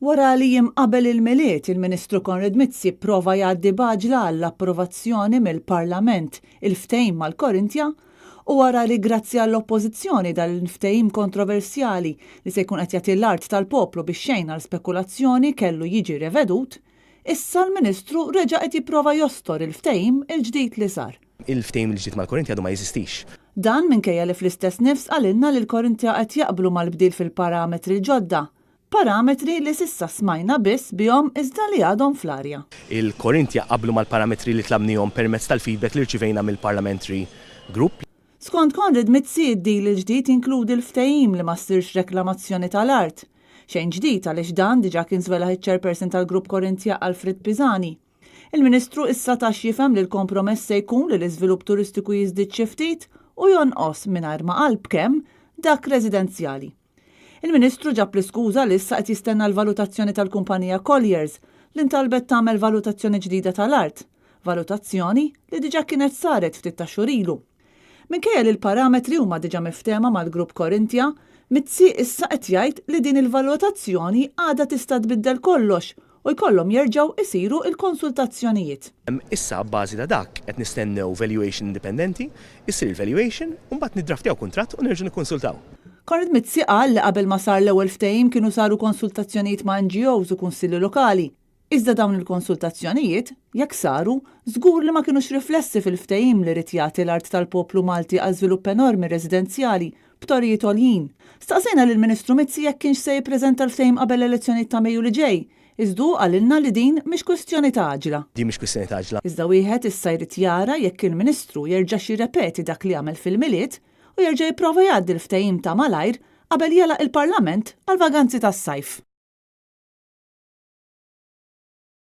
Wara li jiem qabel il-Milied, il-Ministru Konrad Mizzi pprova jgħaddi b'għaġla għall-approvazzjoni mill-Parlament il-ftehim mal-Corinthia u wara li grazzi għall-Oppożizzjoni dan il-ftehim kontroversjali li se jkun qed jagħti l-art tal-poplu bix-xejn għal spekulazzjoni kellu jiġi revedut, issa l-Ministru reġa' qed jipprova jostor il-ftehim il-ġdid li sar. Il-ftehim il-ġdid mal-Corinthia għadu ma jeżistix. Dan minkejja li fl-istess nifs qalilna li l-Corinthia qed jaqblu mal-bdil fil-parametri l-ġodda. Parametri li s'issa smajna biss bihom iżda li għadhom fl-arja. Il-Corinthia qablu mal-parametri li tlabnihom permezz tal-feedback li rċivejna mill-Parliamentary Group. Skont Konrad Mizzi, id-deal il-ġdid jinkludi l-ftehim li ma ssirx reklamazzjoni tal-art. Xejn ġdid għaliex dan diġà kien żvelah iċ-Chairperson tal-Grupp Corinthia Alfred Pisani. Il-Ministru issa ta x'jifhem li l-kompromess se jkun li l-iżvilupp turistiku jiżdied xi ftit u jonqos mingħajr ma qal b'kemm dak residenzjali. Il-Ministru ġab l-iskuża li issa qed jistenna l-valutazzjoni tal-kumpanija Colliers li ntalbet tagħmel valutazzjoni ġdida tal-art, valutazzjoni li diġà kienet saret ftit tax-xhur ilu. Minkejja li l-parametri huma diġà miftehma mal-Grupp Corinthia, Mizzi issa qed jgħid li din il-valutazzjoni għadha tista' tbiddel kollox u jkollhom jerġgħu jsiru l-konsultazzjonijiet. Issa abbażi ta' dak qed nistennew valuation indipendenti, issir il-valuation u mbagħad niddraftjaw kuntratt u nerġgħu nikkonsultaw. Konrad Mizzi qal li qabel ma sar l-ewwel ftehim kienu saru konsultazzjonijiet ma' NGOs u kunsilli lokali. Iżda dawn il-konsultazzjonijiet, jekk saru, żgur li ma kinux riflessi fil-ftehim li ried jagħti l-art tal-poplu Malti għal żvilupp enormi residenzjali b'torrijiet għoljin. Staqsejna lill-Ministru Mizzi jekk kienx se jippreżenta l-ftehim qabel l-elezzjonijiet ta' Mejju li ġej, iżda hu qalilna li din mhix kwistjoni ta' għaġla. Din mhix kwistjoni ta' għaġla. Iżda wieħed issa jrid jara jekk il-Ministru jerġax jirrepeti dak li għamel fil-Milied u jerġa' jipprova jgħaddi l-ftehim ta' malajr qabel jagħlaq il-Parlament għall-vaganzi tas-sajf.